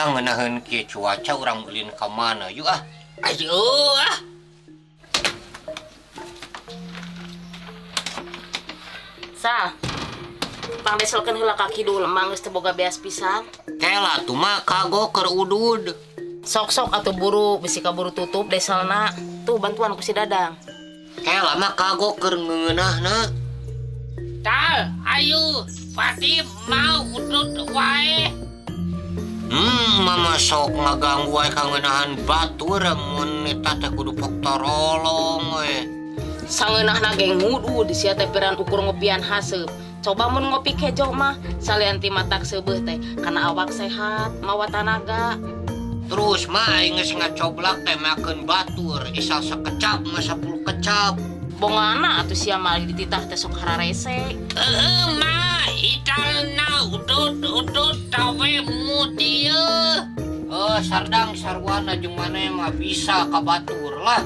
Dang ngeunaheun kieu cuaca urang ulin ka mana yuk ah. Ayo ah. Sa. Pangdeselkeun heula ka kidul emang geus teu boga beas pisan. Kela tuh mah kagok keur udud. Sok-sok atuh buru bisi kaburu tutup deselna. Tuh bantuan ku si Dadang. Kela mah kagok keur ngeunahna. Tal, ayo pati mau udud wae. Mama sok ngaganggu wae ka ngeunahan batur mun eta teh kudu pok torolong we. Sangeunahna ge ngudud sia teh piran ukur ngopian haseup. Coba mun ngopi kejo mah salian ti matak seubeuh teh kana awak sehat, mawa tanaga. Terus mah aing geus ngacoblak teh makeun batur, isal sakecap mah 10 kecap. Bongana atuh sia mah dititah teh sok hararese. Heeh mah italna udud-udud tawe mudieu. Oh, sardang sarwana jeung maneh mah bisa ka batur lah.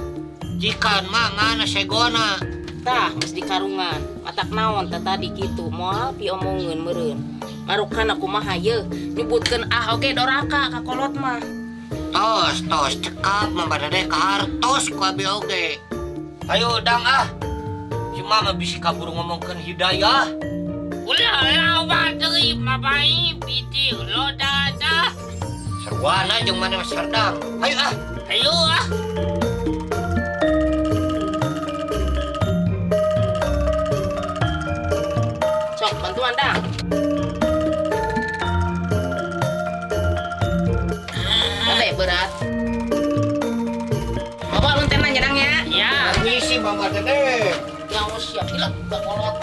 Jikan mah mana segona. Tah geus dikarungan, matak naon teh tadi kitu moal piomongeun meureun. Marukan kumaha yeuh nyebutkeun ah oge doraka ka kolot mah. Tos tos cekap mah badade ka hartos ku abi oge. Ayo dang ah. Si mama bisi kaburu ngomongkeun hidayah. Ulah lawa deui mabai piti loda dah. Sarwana jeung maneh mah sardang. Ayo ah. Ayo ah. Sok bantuan dang. Kade berat. Bawa lontenna nyedang ya. Ya. Permisi Mama Dede. Ya siap gila buka kolot.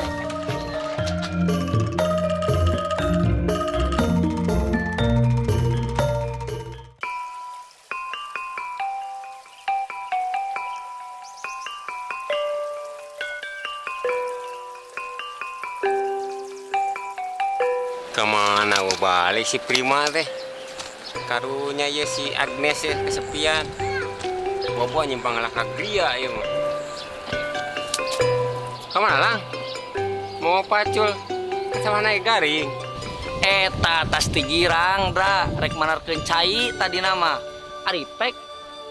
Kemana gua balik si Prima teh? Karunya ya si Agnes ya kesepian. Bobo nyimpang lah ka griya ieu mah. Kemana lang? Mau pacul sama naik garing. Eta tas ti girang dra rek manarkeun cai tadi nama. Ari pek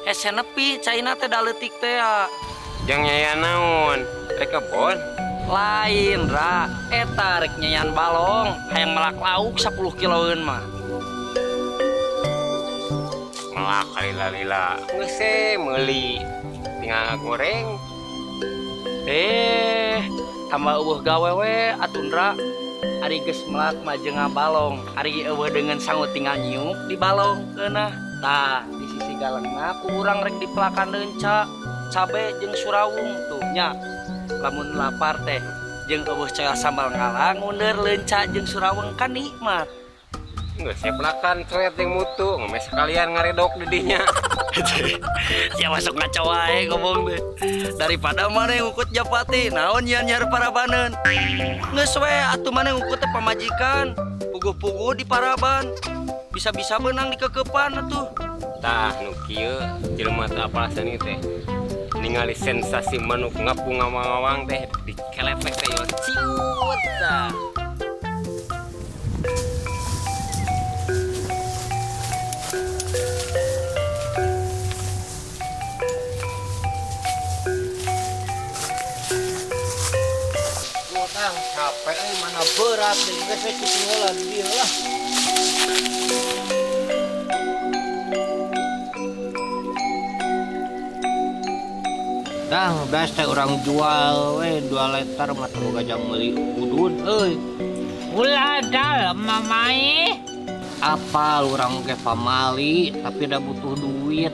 hese nepi caina teh da leutik teh ya. Jang nyayan naon? Rek kebon. Lain ra, eta rek nyayan balong hayang melak lauk 10 kiloeun mah. Melak lila-lila. Geus meuli tinggal goreng. Tambah eueuh gawe we atuh Ndra. Ari geus melak mah jeung ngabalong, ari eueuh dengan sangu tinggal nyiuk di balong keunah. Tah, di sisi galengna ku urang rek dipelakan leunca, cabe jeung surawung tuh nya. Lamun lapar teh jeung eueuh coel sambal ngalang ngundeur leunca jeung surawung kan nikmat. Geus siap pelakan coet jeung mutu, ngemes sekalian ngaredok di dinya. Sia masuk ngaco wae ngomong teh. Daripada maneh ngukut japati, naon nyian nyar parabaneun. Geus we atuh maneh ngukut teh pamajikan, puguh-puguh di paraban. Bisa-bisa beunang dikekepan atuh. Tah nu kieu jelema teu apal seni teh. Ningali sensasi manuk ngapung ngawang-ngawang teh dikelepek teh yo ciut tah. Dang capek euy mana berat deui geus we kitu heula di dieu lah. Dang beas teh urang jual we 2 liter mah teu boga jang meuli udud euy. Ulah dal mamai. Apal urang ge pamali tapi da butuh duit.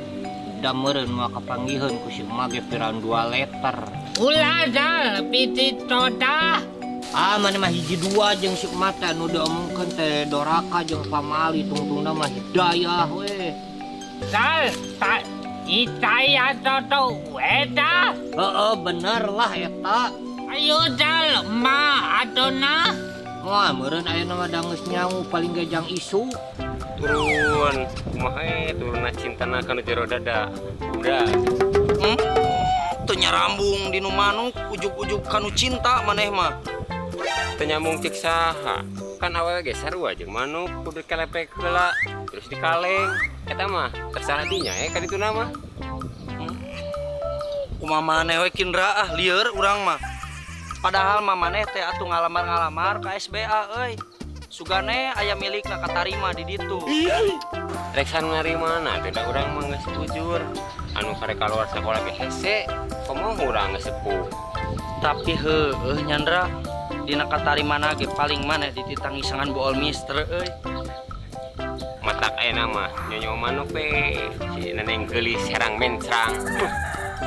Da meureun moal kapanggiheun ku si emak ge piran 2 liter. Ulah dal piti toda. Ah maneh mah hiji dua jeung si emak teh anu diomongkeun teh doraka jeung pamali tungtungna mah hidayah we. Dal tak Itaya toto eta. Heeh bener lah eta. Ayo dal ma adona. Moal meureun ayeuna mah da geus nyawu paling ge jang isu. Turun kumaha turunna cintana kana jero dada. Udah. Teu nyarambung di nu manuk ujug-ujug kanu cinta maneh mah. Teu nyambung cek saha. Kan awewe ge sarua jeung manuk kudu kelepek heula. terus dikaleng. Eta mah terserah dinya ka ditu mah. Kumaha maneh we Kindra ah lieur urang mah. Padahal mah maneh teh atuh ngalamar-ngalamar ka SBA euy. Sugane aya milikna katarima di ditu. Rek ngarimana teh da urang mah geus bujur. Anu karek kaluar sakola ge hese, komo urang geus sepuh. Tapi heueuh Nyandra, dina katarimana ge paling maneh dititangisangan bool mister euy. Matak ayeuna mah nyonyo manuk we, si neneng geulis herang mencrang.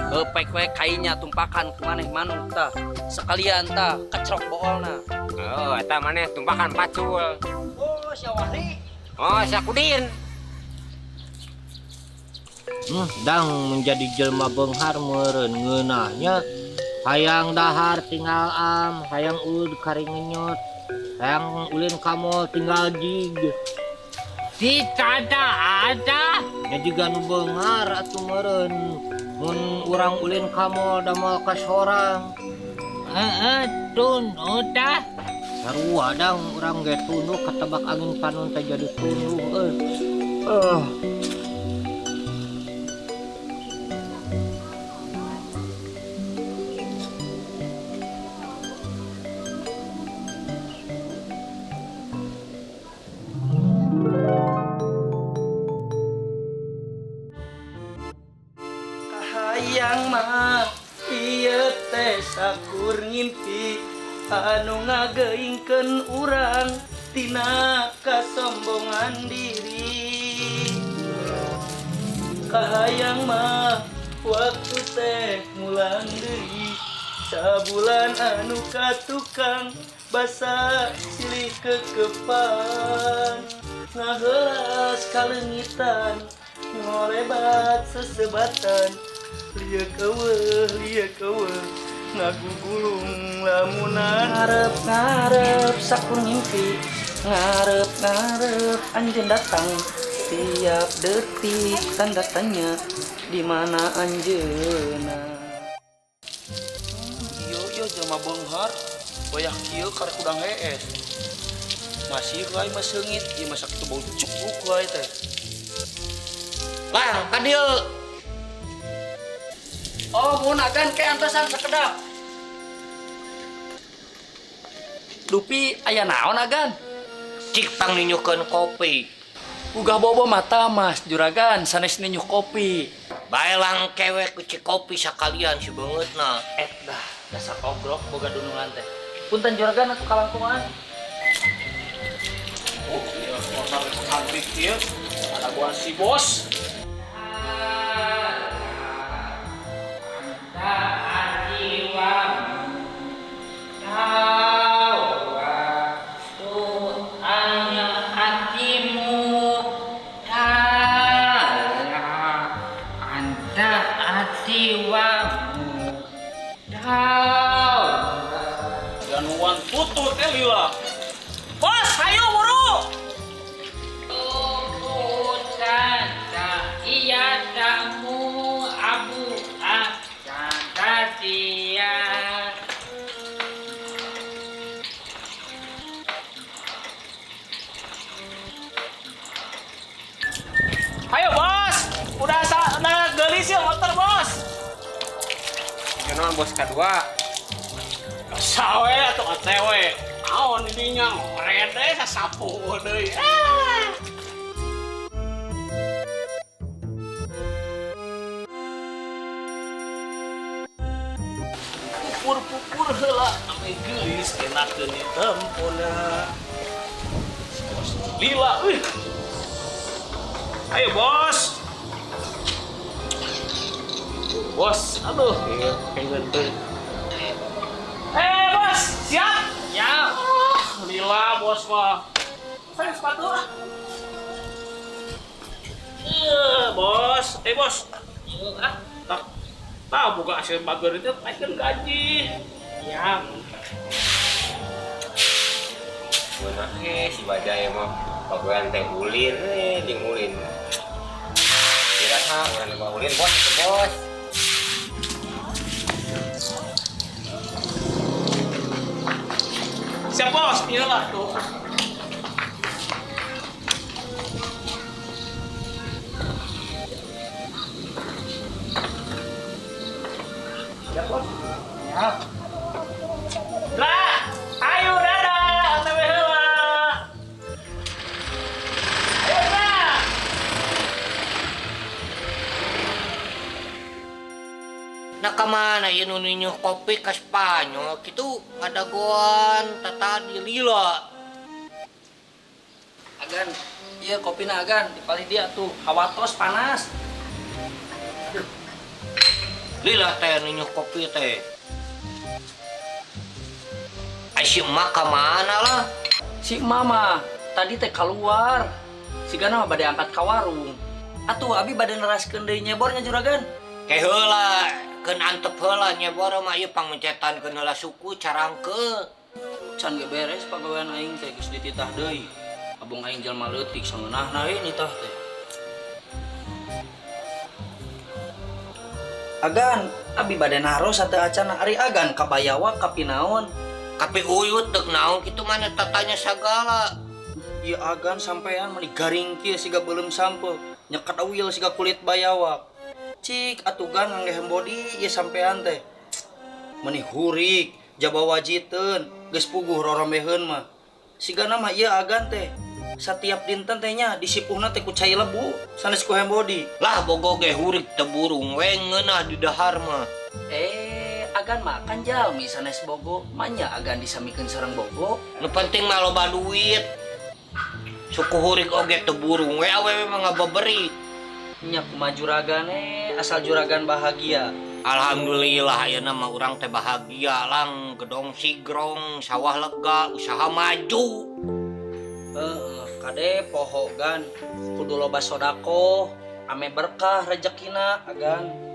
Pek we kainya tumpakan ku maneh manuk tah. Sekalian tah kecrok boolna. Oh, eta maneh tumpakan pacul. Oh, sia Wahri. Oh, sia Kudin. Dang menjadi jelma beunghar meureun ngeunahnya. Hayang dahar tinggal am, hayang ulud karingenyot, hayang ulin kamol tinggal jig. Di tada ada. Nya jiga nu beunghar atuh meureun. Mun urang ulin kamol da moal ka sorang. Heeh, tunduh tah. Sarua dang urang ge tunduh katebak angin panon teh jadi tunduh euy. Kahayang mah ieu teh sakur ngimpi anu ngageingkeun urang tina kasombongan diri. Kahayang mah waktu teh mulang deui sabulan anu ka tukang basa silih kekepan ngaheulas kaleungitan ngolebat sesebatan lieu keueuh ngagugulung lamunan. Ngarep-ngarep sakur ngimpi, ngarep-ngarep anjeun datang tiap detik tanda tanya di mana anjeunna. Ieu jelema beunghar wayah kieu karek udang hees. Masih wae mah seungit, ieu mah sakitu bau cukup wae teh. Lah, ka dieu. Oh, mun agan ke antosan sakedap. Dupi aya naon agan? Cik pang ninyukeun kopi. Ugah bobo mata mas juragan sanes ninyuh kopi. Bae lang kewe ku cik kopi sakalian si beungeutna. Dah dasar ogrok boga dunungan teh. Punten juragan atuh kalangkungan. Oh, ieu motor cantik ieu. Ada gua si bos. Ganuan tutut lila. Bos, ayo buru. Iya tamu abu dia. Ayo bos, udah gelis ya motor bos. Kenalan bos kedua. Sawe atau ATW. Aon ininya rede sasapu deui. Pupur-pupur heula ame geulis enakeun ditempona. Bos lila euy. Ayo bos. Bos, aduh, iya, pengen tuh. Bos, siap? Ya. Lila bos mah. Saya sepatu ah. Bos, bos. Yuk ah. Tak buka hasil bager itu naikkan gaji. Ya. Benar si bajai mah bagoan teh ulin jeung ulin. Kira-kira urang bawa ulin bos, bos. Siap bos, iyalah tuh. Ya, Bos. Ya. Lah, ayo dadah, OTW heula. Ayo dah. Nah kemana ya nu ninyuh kopi ke Spanyol gitu ngadagoan tatadi lila. Agan, iya kopina agan, dipalih dia tuh hawatos panas. Lila teh ninyuh kopi teh. Ai si emak ka mana lah? Si mama tadi teh keluar. Sigana mah bade angkat ka warung. Atuh abi bade neraskeun deui nyebornya juragan. Ke heula, keun antep heula nyebor mah ieu pangmencetan keun heula suku carangke. Can ge beres pagawean aing teh geus dititah deui. Abong aing jalma leutik sangeunahna we nitah teh. Agan, abi bade naros sateu acana ari agan kabayawa kapinaon. Kapi uyut deuk naon kitu mana tatanya sagala. Ieu agan sampean meni garing kieu siga beuleum sampeu, nyekat awil siga kulit bayawak. Cik atuh gan ngangge hembodi ieu sampean teh. Meni hurik, jaba wajiteun, geus puguh rorombeheun mah. Sigana mah ieu agan teh satiap dinten teh nya disipuhna teh ku cai lebu sanes ku hembodi. Lah bogo ge hurik teu burung we ngeunah di dahar mah. Agan makan jalmi sanes bogo, manya agan disamikeun sareng bogo. Nu penting mah loba duit. Suku hurik oge teu burung we awewe mah ngababeri. Nya kumaha juragane asal juragan bahagia. Alhamdulillah ayeuna mah urang teh bahagia lang gedong sigrong, sawah lega, usaha maju. Heeh, kade poho gan kudu loba sodako, ame berkah rezekina agan.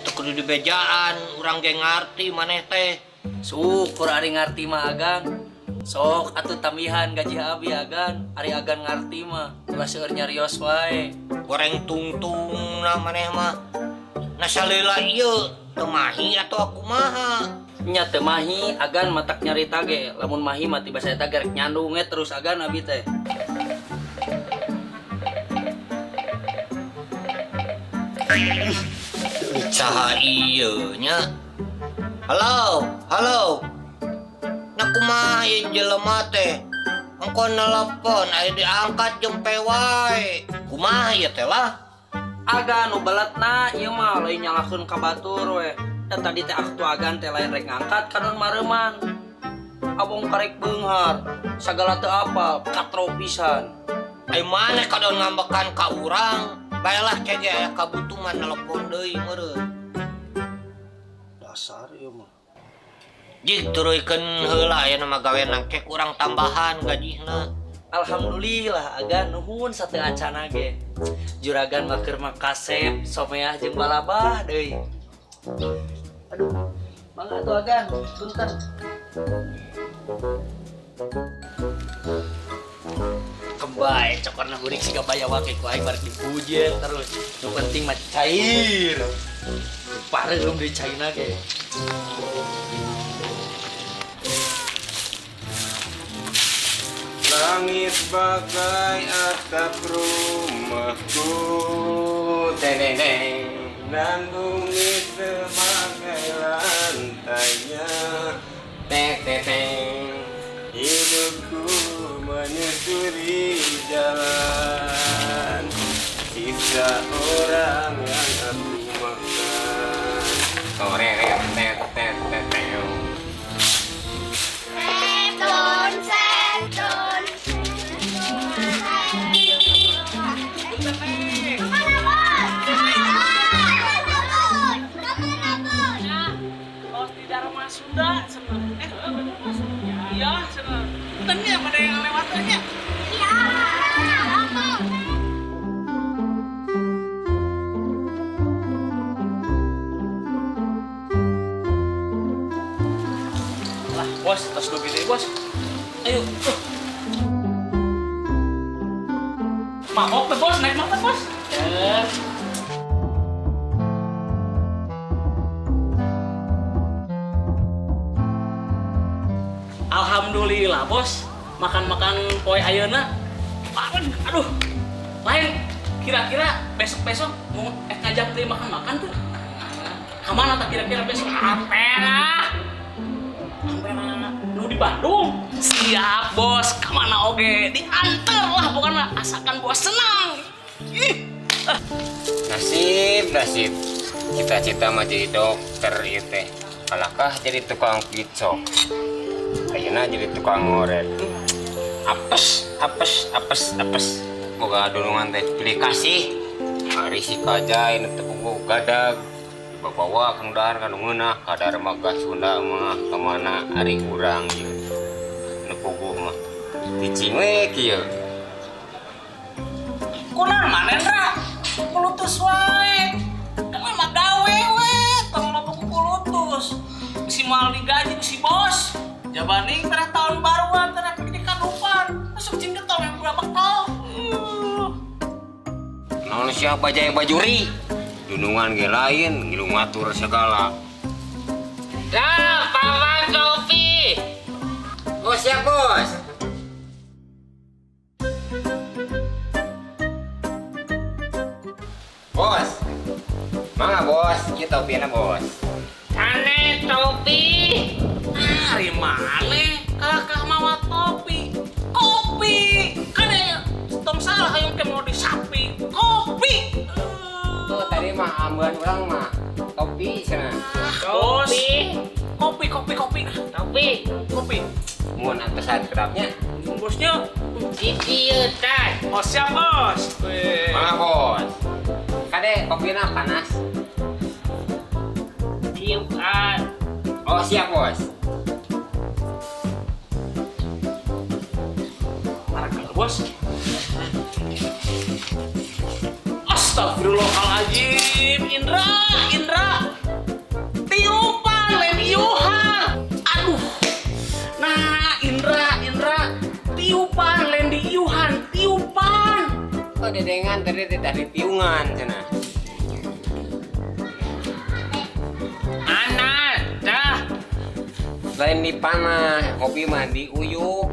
Teu kudu dibejaan, urang ge ngarti maneh teh. Syukur ari ngarti mah agan. Sok atuh tambihan gaji abi agan, ari agan ngarti mah ulah seueur nyarios wae. Goreng tungtungna maneh mah. Nah salila ieu teu mahi atau kumaha? Nya teu mahi agan matak nyarita ge, lamun mahi mah tiba saya gerek nyandung we terus agan abi teh. Saha ieu nya? Halo, halo. Nah kumaha ieu jelema teh? Engko nelpon aya diangkat jempe wae. Kumaha ieu teh lah? Agan nu beletna ieu mah lain nyalahkeun ka batur we. Da tadi teh aktu agan teh lain rek ngangkat kadon mareuman. Abong karek beunghar, sagala teu apal, katro pisan. Ai maneh kadon ngambekan ka urang, baelah kege aya kabutuhan nelpon deui meureun. Dasar ieu mah. Jig turuykeun heula aya mah gawe nangke kurang tambahan gajihna. Alhamdulillah agan nuhun sateu acana ge. Juragan mah keur mah kasep, someah jeung balabah deui. Aduh, mangga atuh agan, punten. Kembae cokorna hurik siga bayawak ku aing barek dipuji terus. Nu penting mah cair. Pareum deui cairna ge. Langit bagai atap rumahku, teneneng, dan bumi sebagai lantainya, teteng. Hidupku menyusuri jalan, sisa orang yang aku makan. Toreret, tet, tet, tet, tet. Sunda seneng. Bener Mas. Iya, seneng. Puntennya pada yang lewatnya. Iya. Lah, bos, tas dua gede, bos. Ayo. Mabok tuh, bos, naik motor, bos. Alhamdulillah bos, makan-makan poe ayeuna. Aduh, lain kira-kira besok-besok mau ngajak beli makan-makan tuh. Kamana tak kira-kira besok? Ampera. Ampera nu di Bandung. Siap bos, kemana oge diantar lah pokoknya asalkan bos senang. Ih. Nasib, nasib. Cita-cita mah jadi dokter ieu teh. Kalakah jadi tukang picok. Ayeuna jadi tukang ngoret. Apes, apes, apes, apes. Boga dunungan teh pilih kasih. Ari si Kajai nu teu puguh gadag. Dibawa kang dahar ka nu ngeunah kadar magah Sunda mah kamana ari urang ieu. Nu puguh mah. Cicing we kieu. Kunaon maneh Ndra? Kulutus wae. Kan mah gawe we, tong loba kulutus. Bisi moal digaji ku si bos. Jabaning teh tahun baruan teh pergi kadupan. Masuk cing getong yang udah bekal. Naon sia bajai bajuri? Dunungan ge lain, ngilu ngatur segala. Dah, Paman Sofi. Oh siap bos. Bos, mangga bos, kita topina bos. Ane topi. Ari maneh kalakah mawa topi. Kopi. Kan ya tong salah hayang ke mau disapi. Kopi. Tuh tadi mah ambeun urang mah topi cenah. Bos. Topi. Kopi kopi kopi. Topi. Kopi. Mun antesan kerapnya. Bosnya. Di dieu tah. Oh siap bos. Weh. Mangga bos. Kade kopina panas. Tiupan. Oh siap bos. Marah bos. Astagfirullahaladzim, Indra, Indra, tiupan lain iuhan. Aduh, nah Indra, Indra, tiupan lain di iuhan, tiupan. Oh dedengan tadi teh dari tiungan cenah. Anak, dah. Lain di panah, kopi mah di uyuk.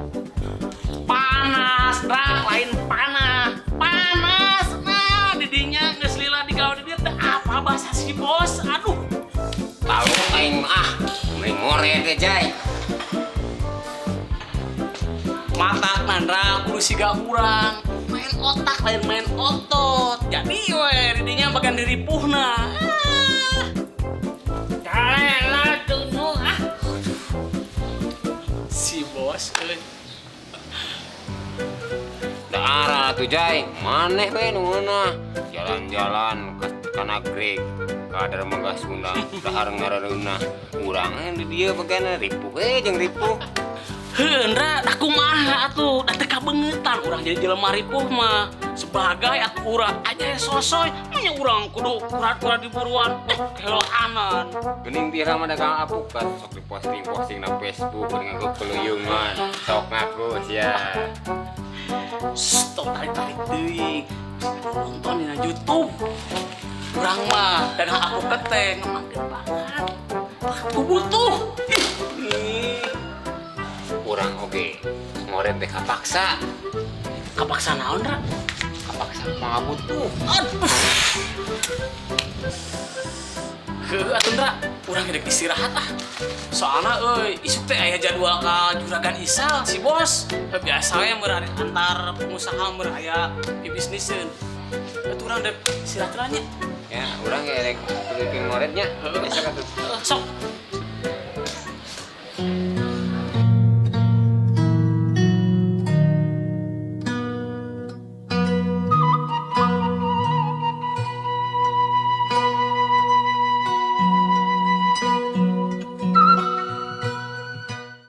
Panas, Dra, lain panah, panas. Nah, didinya geus lila digawe di dieu teh apa bahasa si bos? Aduh. Lalu aing mah ah, mending ngoret teh jai. Matak Nandra kudu siga urang. Main otak lain main otot. Jadi we didinya bagian diripuhna. Ah. Dalela tunu ah. Si bos euy. Daara tuh jai, maneh we nu ngeunah. Jalan-jalan ka nagreg, ka Dermaga Sunda, dahar ngareunah. Urang di dieu bagian ripuh we jeung ripuh. Heuh, Ndra, da kumaha atuh? Da teu kabeungetan urang jadi jelema ripuh mah. Sebagai atuh urang aja sosoy, nya urang kudu kurat-kurat di buruan. Keloanan. Geuning tira mah dagang apukat, sok diposting-posting na Facebook nganggo peluyungan. Sok ngaku sia. Stop tarik-tarik deui. Nonton dina YouTube. Urang mah dagang apukat teh ngembangkeun bakat. Bakat ku butuh. Ih. Urang oge ngoret teh kapaksa. Kapaksa naon, Ra? Kapaksa mah butuh. Aduh. Heuh atuh, Ndra, urang rek istirahat ah. Soalna euy, isuk teh aya jadwal ka Juragan Isal si bos. Heuh biasa we meureun antar pengusaha meureun aya pibisniseun. Atuh urang dek istirahat lah nya. Ya, urang ge rek tuluykeun ngoretnya. Besok atuh. Sok.